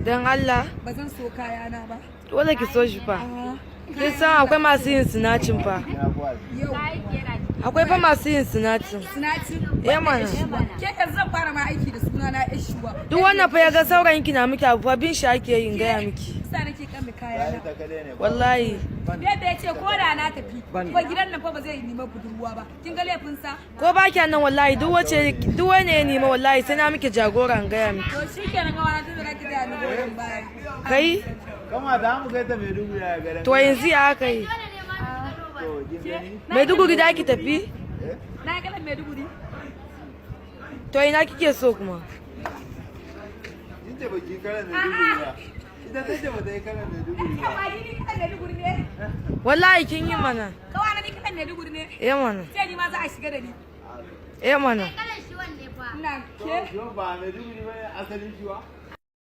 Don Allah. Ba zan so kayana ba. Dole ki so shi fa. Ah, Kin san akwai masu yin snatching fa. yau. Akwai fa masu yin snatching. Snatching. Eh mana. Ke yanzu zan fara ma aiki da suna na Eshuwa. Duk wannan fa ya ga saurayin ki na miki abu fa, bin shi ake yin, gaya miki. Sa nake kan kayana. Wallahi. Yadda ya ce ko da na tafi, ko gidan nan fa ba zai nima budurwa ba. Kin ga laifin sa? Ko ba kya nan, wallahi duk wace, duk wani ya nima, wallahi sai na miki jagora, in gaya miki. To shikenan gawa na, tunda ki da ni goyon baya. Kai. Kama za mu kai ta Maiduguri a garin. To yanzu ya aka yi? To, kin gani? Maiduguri da ki tafi? Na ga Maiduguri. To ina kike so kuma? Kin ce baki kalan Maiduguri ba. Ita ta ce bata yi kalan Maiduguri ba. Ba ni kalan Maiduguri ne. Wallahi kin yi mana. Kawa na, ni kalan Maiduguri ne. Eh mana. Sai ni ma za a shiga da ni. Eh mana. Ina ke. Shiwa ba Maiduguri ba ne asalin shiwa.